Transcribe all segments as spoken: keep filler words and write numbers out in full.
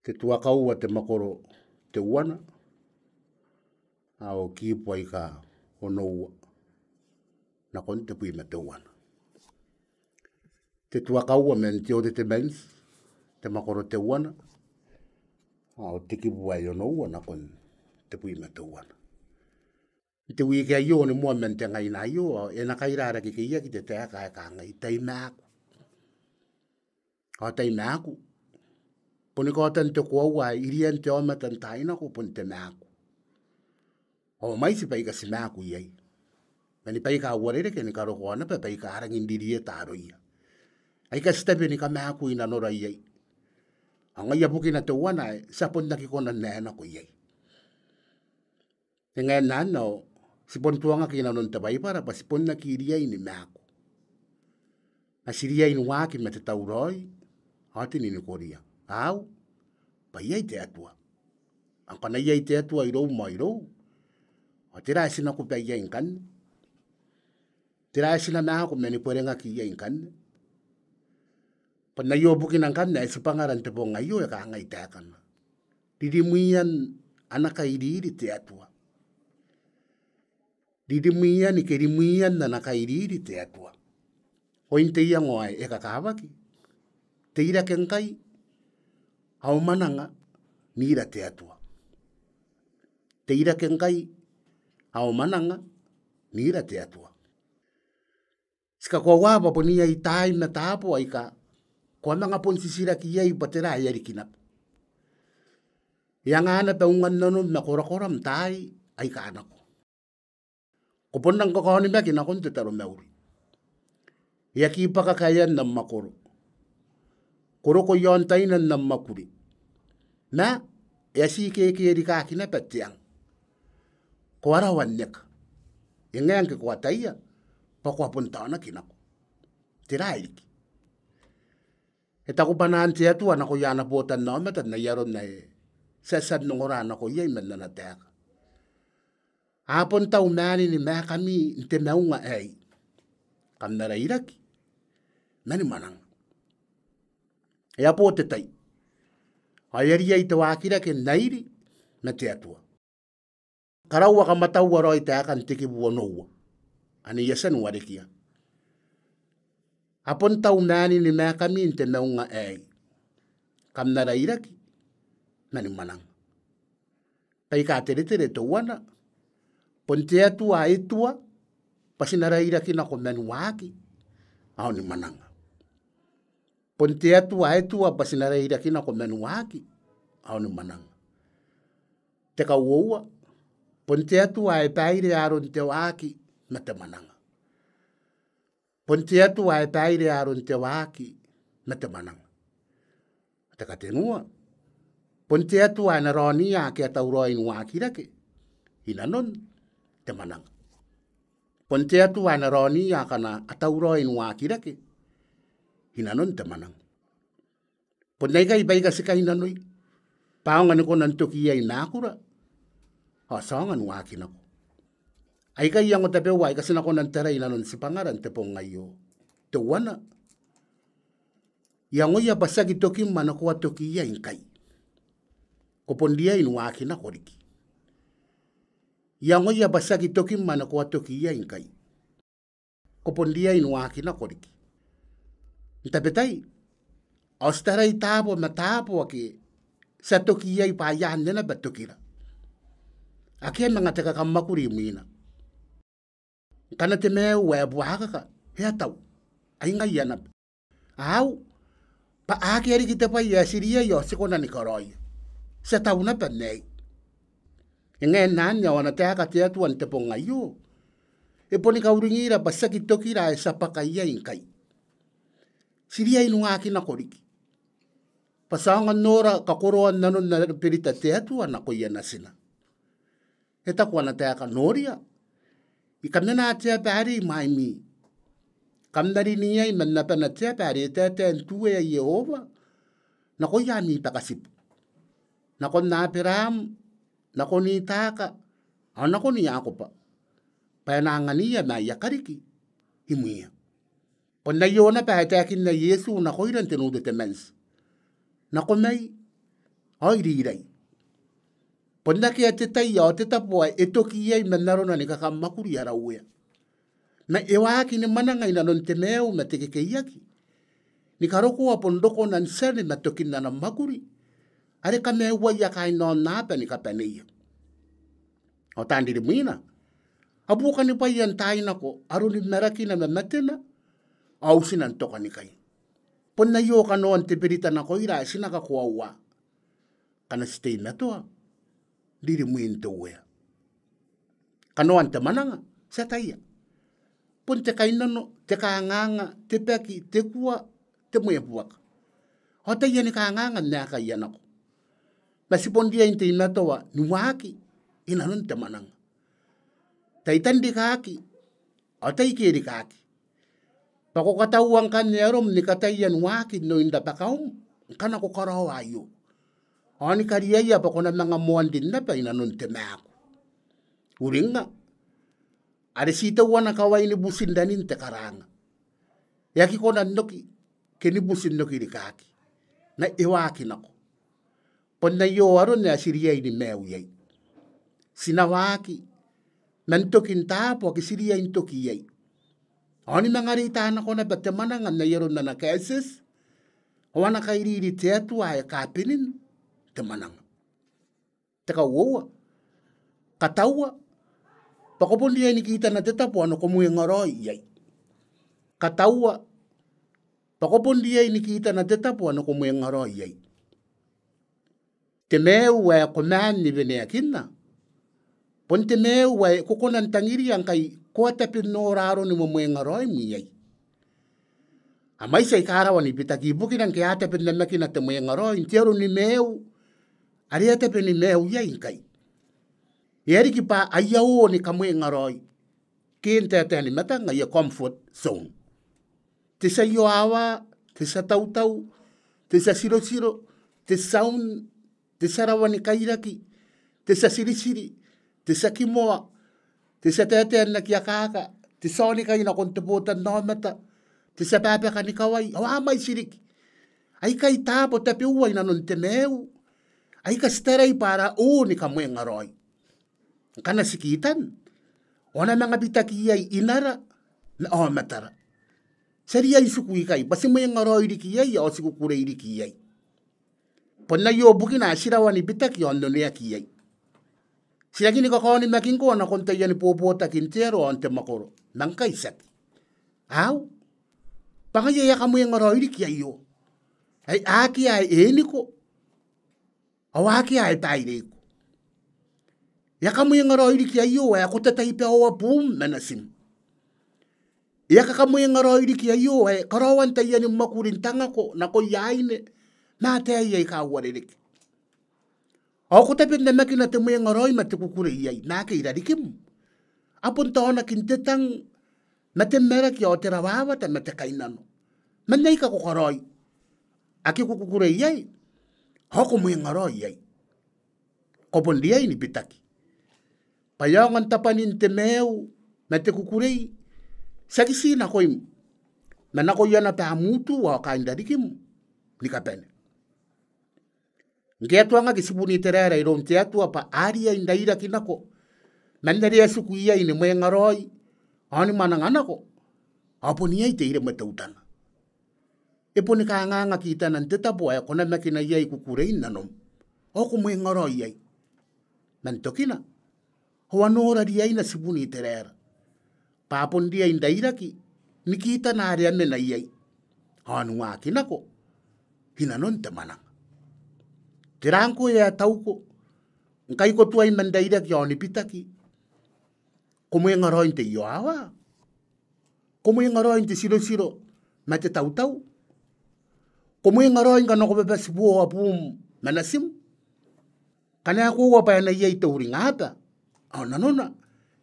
Te Tuakaua te mwakoro teuana, ao kibu aika onoua nakon tebwi ma teuana. Te Tuakaua man te Old Testament, te mwakoro teuana, ao te kibu ae onoua nakon tebwi ma teuana. N te wiki aio, ni moa man te ngaina aio, ao e na kaira ara kekeiaki te taeka ae kangai, tai maaku. Ao tai maaku, boni kaotan te koaua ae irian te aomata n taai nako bon te maaku. Ao mwaiti baika ti maaku iai, ma ni baika uarereke ni karokoa naba baika rangi n ririeta aroia aika ti tabe ni kamaaku i nanora iai. Ao ngaia bukina teuana ae ti a bon aki kona n ae nako iai. E ngae n anne ao ti bon tuangaki i nanon te Baibara bwa ti bon aki riai ni maaku, ma ti riai ni waaki ma te tauraoi ao te ninikoria. Au, bwa iai te Atua. Ao ngkana iai te Atua iroum ao irou, ao tera ae ti na kuba iai ngkanne? Tera ae ti na maaku ma ni bwerengaki iai ngkanne? Bon aio bukina ngkanne ae tibwangara n te bong aio e kangai taekana: Ririmwian ana kairiri te Atua. Ririmwian ke rimwian ana kairiri te Atua. Oin te iango ae e kakawaki: Teirake ngkai ao mwananga n ira te Atua. Teirake ngkai ao mwananga n ira te Atua. Ti kakoaua bwa bon iai taai ma taabo aika ko a manga bon titiraki iai bwa tera ae riki naba. E anga naba ungan nanom ma korakoram n taai aika nako. Ko bon rang kakaonimaki nakon te taromauri. E aki bwaka kaean am mwakoro. Ko roko i aon taina n am mwakuri. Ma e a tii kekerikaki naba te ang. Ko a rawa n eka. E ngae ngke ko ataia bwa ko a bon taonaki nako. Tera ae riki? E taku bwanaan te Atua nakoia ana botannaomata n ai aron ae ti a tia n ongora nako iai man ana taeka. A bon tau maan ni maekami n te maunga aei, kam na rairaki ma ni mwananga. E a bo te tai, ao e a riai te waakirake n airi ma te Atua. Karaua kamataua raoi taekan te kibu onoua, ane I a tia n warekia. A bon tau maan ni maekami n te maunga aei, kam na rairaki ma ni mwananga. Baika teretere teuana, bon te Atua ae tua bwa ti na rairaki nako man waaki ao ni mwananga. Bon te Atua ae tua bwa ti na rairaki nako man waaki ao ni mwananga. Te kauoua, bon te Atua ae baire aron te waaki ma te mwananga. Bon te Atua ae baire aron te waaki ma te mwananga. Te katenua, bon te Atua ae na raonia ake a tauraoi n waaki rake i nanon te mwananga. Bon te Atua ae na raonia akana a tauraoi n waaki rake i nanon te mwananga. Bon aikai baika ti kainnanoi bwa a aonga ni kona n toki iai maakura ao ti aonga n waaki nako. Aikai iango tabeua aika ti na kona n tarai i nanon tibwangara n te bong aio. Teuana, iangoia bwa tiaki tokim ane ko a toki iai ngkai, ko bon riai n waaki nako riki. Iangoia bwa tiaki tokim ane ko a toki iai ngkai, ko bon riai n waaki nako riki. N tabetai ao ti tarai taabo ma taabo ake ti a toki iai bwa ai anne naba tokira. Akea manga te kakamwakuri imwina. Ngkana te maiu ae buakaka, e a tau, ai ngaia naba. Au, bwa akea riki te bwai ae ti riai ao ti kona ni karaoia. Ti a tau naba n aei. E ngae n anne ao ana taeka te Atua n te bong aio e boni kauringira bwa tiaki tokira ae ti a bwaka iai ngkai. Ti riai n waaki nako riki bwa ti aonga n nora kakoroan nanon ana berita te Atua nakoia natina. E taku ana taeka, noria, I kamena te aba arei imwaimi. Kam na rin iai man abana te aba are e taetae n tuea Iehova nakoia ami bakatibu, nakon Aberaam, nakon Itaaka ao nakon Iakoba, bwa e na anganiia ma aia kariki imwiia. Bon aio naba ae taekinna Iesu nakoira n te Nu Tetemanti. Nako mai, ao iriirai. Bon akea te tai ao te tabo ae e toki iai man arona ni kakamwakuri ara Uea. Ma e waaki ni mwananga i nanon te maiu ma te kekeiaki ni karokoa bon rokona n tiane ma tokin ana mwakuri are kamaiuaia kaain aonnaba ni kabaneia. Ao taan ririmwina, a buokanibwaia n taai nako aroni marakina ma matena ao utina n tokanikai. Bon aio kanoan te berita nakoira ae ti na kakoaua. Ngkana ti teimatoa n ririmwin te Uea. Kanoan te mwananga, ti ataia. Bon te kainnano, te kanganga, te baki, te kua, te mwebuaka. Ao taiani kanganga n aekaia nako. Ma ti bon riai n teimatoa ni waaki i nanon te mwananga. Tai tanrikaaki, ao tai kerikaaki. Bwa ko kataua ngkanne arom ni kataia n waaki n oin rabakaum, ngkana ko karaoa aio. Ao ni kariaia bwa ko na manga moan rin naba i nanon te maaku. Uringnga, are ti teuana kawain butin ranin te karaanga. E aki kona n oki, ke ni buti n oki rikaaki. Ma e waaki nako. Bon aio aron ae ti riai ni maiu iai. Ti na waaki, man tokin taabo ake ti riai n toki iai. Ao ni manga reita nako naba te mwananga n ai aron ana kaetieti, ao ana kairiri te Atua ae kaabenin te mwananga. Te kauoua. Kataua, bwa ko bon riai ni kitana te tabo ane ko mwengaraoi iai. Kataua, bwa ko bon riai ni kitana te tabo ane ko mwengaraoi iai. Te maiu ae ko maan ni weneakinna, bon te maiu ae ko kona n tangiria ngkai ko a tabe n nora aroni mwemwengaraoim iai. A mwaiti aika rawa ni bitaki ibukina ngke a tabe n namakina te mwengaraoi n te aro ni maiu are a tabe ni maiu iai ngkai. E a riki bwa aia oo ni kamwengaraoi, ke n taetae ni matang aia comfort zone. Te tia iowawa, te tia tautau, te tia tirotiro, te tia un, te tia rawa ni kairaki, te tia tiritiri, te tia kimoa, te tia taetae n aki akaka, te tia onikai nakon te botannaomata, te tia babaka ni kawai, ao a mwaiti riki. Aikai taabo tabeua i nanon te maiu aika ti tarai bwa ara oo ni kamwengaraoi. Ngkana ti kitan, ao a na manga bitaki iai inara ma aomatara. Ti a riai n tiku ikai, bwa ti mwengaraoi riki iai, ao ti kukurei riki iai. Bon aio bukina ae ti rawa ni bitaki ao n oneaki iai. Ti rangi ni kakaonimaki ngkoa nakon taiani bobotaki n te aro ao n te mwakoro. Ma ngkai tiaki. Au, bwa ngaia e a kamwengaraoi riki aio. Ae akea ae e eniko, ao akea ae baireiko. E a kamwengaraoi riki aio ae ko tataibaoa buum ma natim. E a kakamwengaraoi riki aio ae karaoan taiani mwakuri n tangako nakoia aine ma ataei aika uarereke. Ao ko tabe n namakina te mwengaraoi ma te kukurei iai, ma ake i rarikim, a bon taonakin te tang ma te maraki ao te rawawata ma te kainnano. Man aika ko karaoi, ake ko kukurei iai, ao ko mwengaraoi iai. Ko bon riai ni bitaki. Bwa e aonga n tabwanin te maiu ma te kukurei, tiaki ti nakoim, ma nakoia naba am utu ao kaain rarikim ni kabane. Ngke a tuangaki tibun Iteraera iroun te Atua bwa a riai n rairaki nako man are a tiku iai ni mwengaraoi ao ni mwananga nako, ao bon iai te iremwe teutana. E boni kanganga kitanan te tabo ae ko namakina iai kukurein nanom ao ko mwengaraoi iai. Man tokina, ao a nora riaina tibun Iteraera bwa a bon riai n rairaki ni kitana are a mena iai ao ni waaki nako i nanon te mwananga. Tera ngkoe ae tauko ngkai ko tuai man rairaki ao ni bitaki? Ko mwengaraoi n te iowawa? Ko mwengaraoi n te tirotiro ma te tautau? Ko mwengaraoi ngkana ko babatiboa buum ma natim? Ngkana e koaua bwa e na iai te uringaba, ao nanona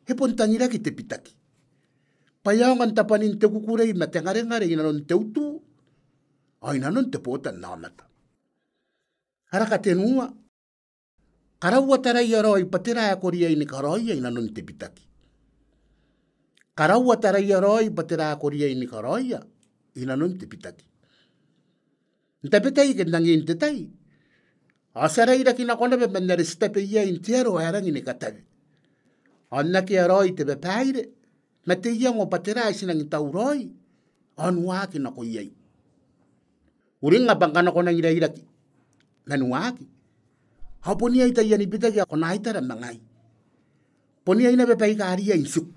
e bon tangiraki te bitaki. Bwa e aonga n tabwanin te kukurei ma te ngarengare i nanon te utu ao i nanon te botannaomata. Ara katenua, karaua taraia raoi bwa tera ae ko riai ni karaoia i nanon te bitaki. Karaua taraia raoi bwa tera ae ko riai ni karaoia i nanon te bitaki. N tabetai ke n angin te tai, Ao ti a rairaki nako naba man are ti tabe iai n te aro ae rangi ni katawe. Ao n akea raoi te babaire, ma te iango bwa tera ae ti nangi tauraoi ao n waaki nako iai. Uringnga bwa ngkana ko nangi rairaki ma n waaki, ao bon iai taiani bitaki ae ko na aitara ma ngaai. Bon iai naba baika a riai n tiku.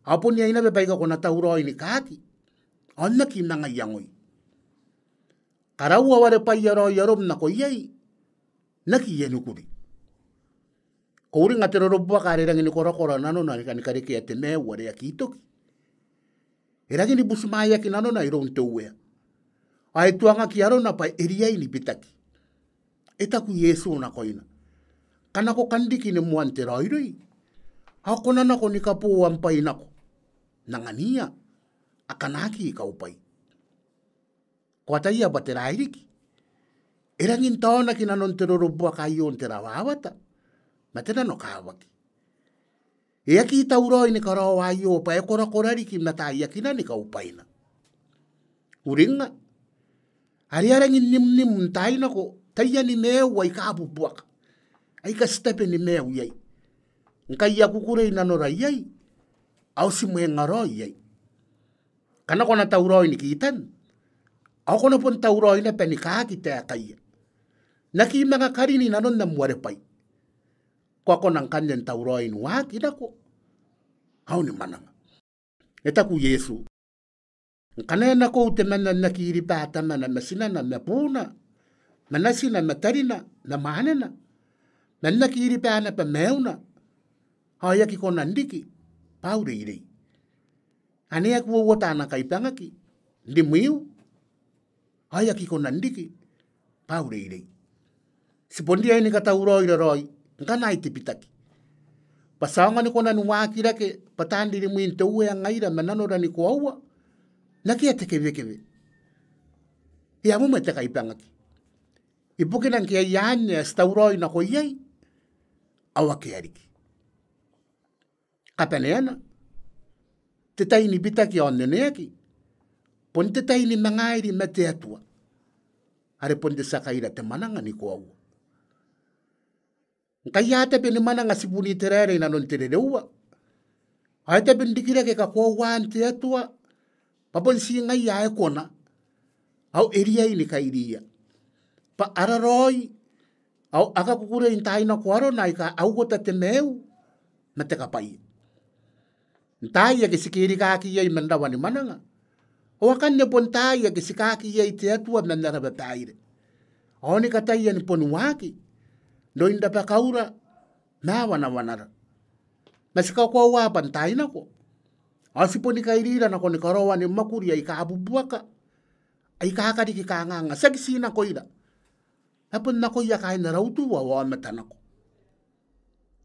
Ao bon iai naba baika ko na tauraoi ni kaaki ao n aki manga iangoi. Karaua warebwaia raoi arom nako iai, n aki ienikuri. Ko uringa te rorobuaka are rangi ni korakora nanona ni kani karekea te maiu are aki toki. E rangi ni butimwaeaki nanona iroun te Uea. Ao e tuangaki arona bwa e riai ni bitaki. E taku Iesu nakoina: Ngkana ko kan riki ni moan te raoiroi, ao ko na nako ni kaboo am bwai nako n anganiia akana aki kaubwai. Ko ataia bwa te rairiki e rangi n taonaki nanon te rorobuaka aio n te rawawata ma te nanokawaki. E aki tauraoi ni karaoa aio bwa e korakora riki mataiakinan kaubwaina. Uringnga, are a rangi n nimnim n taai nako taiani maiu aika bubuaka, aika ti tabe ni maiu iai. Ngkai a kukurei nanora iai, ao ti mwengaraoi iai. Ngkana ko na tauraoi ni kitan, ao ko na bon tauraoi naba ni kaaki taekaia, n aki manga karin nanon am warebwai. Ko a kona ngkanne n tauraoi n waaki nako ao ni mwananga. E taku Iesu: Ngkana e nakou temanna n aki riba tamana ma tinana ma buuna ma natina ma tarina ma mwanena, ma n aki riba naba maiuna, ao e aki kona n riki bwa au reirei. Ane aki uouota ana kaibangaki n rimwiu, ao e aki kona n riki bwa au reirei. Ti bon riai ni katauraoi raoi ngkana ai te bitaki, bwa ti aonga ni kona ni waaki rake bwa taan ririmwin te Uea ngaira ma nanora ni koaua n akea te kewekewe. E a mwemwe te kaibangaki ibukina ngke aia anne ae ti tauraoi nako iai ao akea riki. Kabaneana, te tai ni bitaki ao n oneaki bon te tai ni mangairi ma te Atua, are bon te tia kaira te mwananga ni koaua. Ngkai a tabe ni mwananga tibun Iteraera inanon te rereua, ao e tabe n rikirake kakoauaan te Atua bwa bon ti ngaia ae kona ao e riai ni kairiia, bwa a raraoi ao a kakukurei n taai nako arona aika a uota te maiu ma te kabwaia. N taai ake ti kerikaaki iai man rawa ni mwananga, ao akanne bon taai ake ti kaaki iai te Atua man ara babaire, ao ni kataia ni boni waaki n oin rabakaura ma wanawanara. Ma ti kakoaua bwa n taai nako ao ti boni kairira nakon karaoan mwakuri aika bubuaka, aika kariki kanganga, tiaki ti nakoira, ma bon nakoia kaain ara utu ao aomata nako.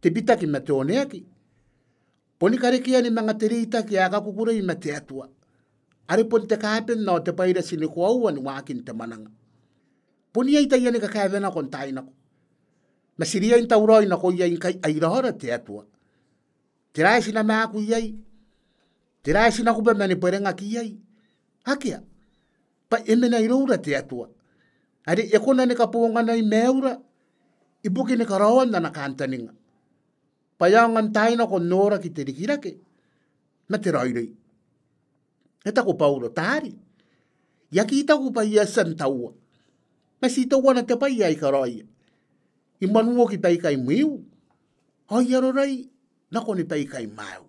Te bitaki ma te oneaki boni karekean manga te reitaki ae kakukurei ma te Atua, are bon te kaaben ao te bwairati ni koaua ni waakin te mwananga. Bon iai taiani kakaewe nako n taai nako, ma ti riai n tauraoi nako iai ngkai ai raora te Atua. Tera ae ti na maaku iai? Tera ae ti na kuba mani bwerengaki iai? Akea. Bwa e mena iroura te Atua, are e kona ni kabonganai maiura ibukin karaoan ana kantaninga, bwa e aonga n taai nako n noraki te rikirake ma te raoiroi. E taku Bauro, taari, I aki taku bwa I a tia n taua, ma ti teuana te bwai ae I karaoia. I mwanuoki baikai mwiu, ao I arorai nakoni baikai mwaiu.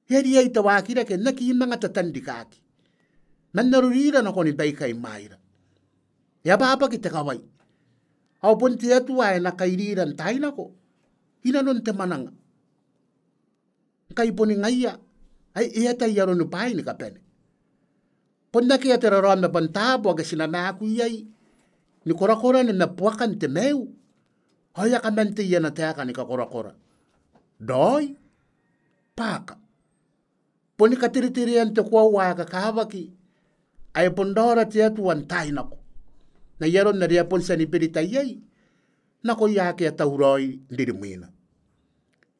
E a riai te waaki rake n aki manga tatanrikaki, ma n arorira nakoni baikai mwaira. E ababaki te kawai, ao bon te Atua ae na kairira n taai nako inanon te mwananga. Ngkai boni ngaia ae e atai aroni bwaai ni kabane. Bon akea te raraoma bwa n taabo ake ti na maaku iai ni korakorani ma buakan te maiu, ao e a kaman tei ana taeka ni kakorakora. Raoi, bwa aka. Boni katereterean te koaua ae kakawaki ae bon raora te Atua n taai nako, n ai aron are e a bon tia ni berita iai nakoia ake a tauraoi n ririmwina.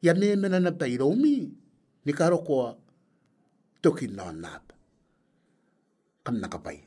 I a memena naba iroumi ni karokoa tokin aonnaba. Kam na kabwaia.